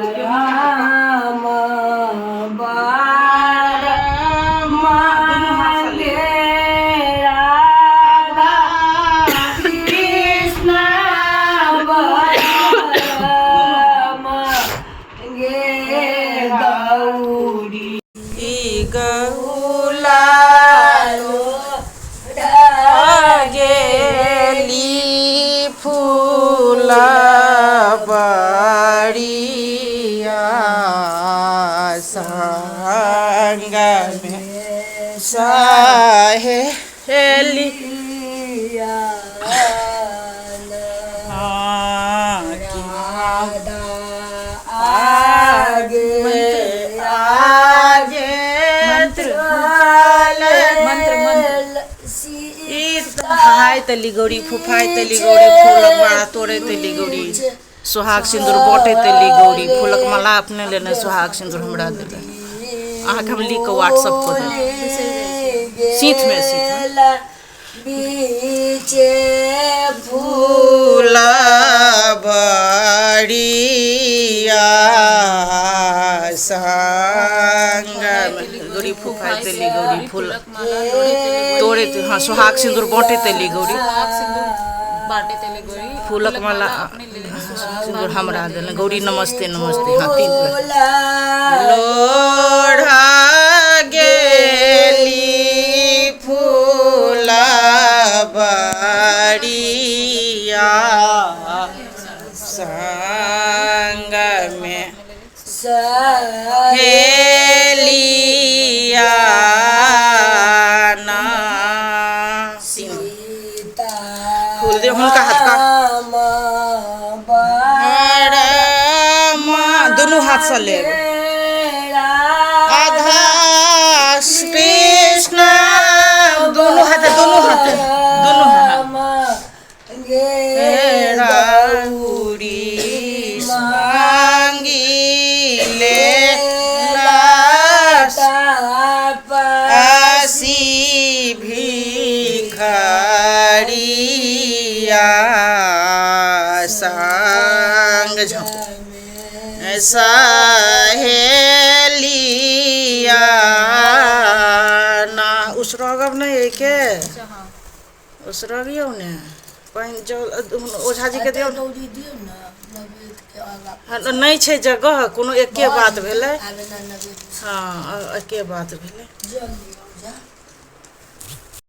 सीताराम बार मांगे राधा कृष्ण मांगे गौरी गौला गेली फूल बड़िया संग में सहेली आगे आगे मंत्र मंत्र हाय तली गौरी फुफाय तली गौरी फूलक माला तोड़े तली गौरी सोहाग सिन्दूर बाँटे तली गौरी फूलक माला अपने लेने सोहाग सिन्दूर हमरा देले अहाँके हम लिख कऽ व्हाट्सअप कऽ देब सीथमे सीथ बीचे फूल बड़िया संग गौरी फूफाय तली गौरी फूल तोड़े हाँ सोहाग सिन्दूर बाँटे तली गौरी बाटे तेले गोरी फूलक माला सिन्दूर हमरा देने गौरी नमस्ते नमस्ते हाँ तीन बेर लोढ़ा गेली फूल बड़िया संग में हेलिया ना फूल दे हुनका हाथ का दुनू हाथसँ लेब आधा कृष्ण दुनू हाथ दुनू हाथ दुनू हाथ गौरी मांगी ले आसी भिखारिया संग सहेलिया ना उसरगब नहि एके उसरगियौ ने पानि जल ओझा जी के दियौ नहि छै जगह कोनो एके बात भेलै हँ एके बात भेलै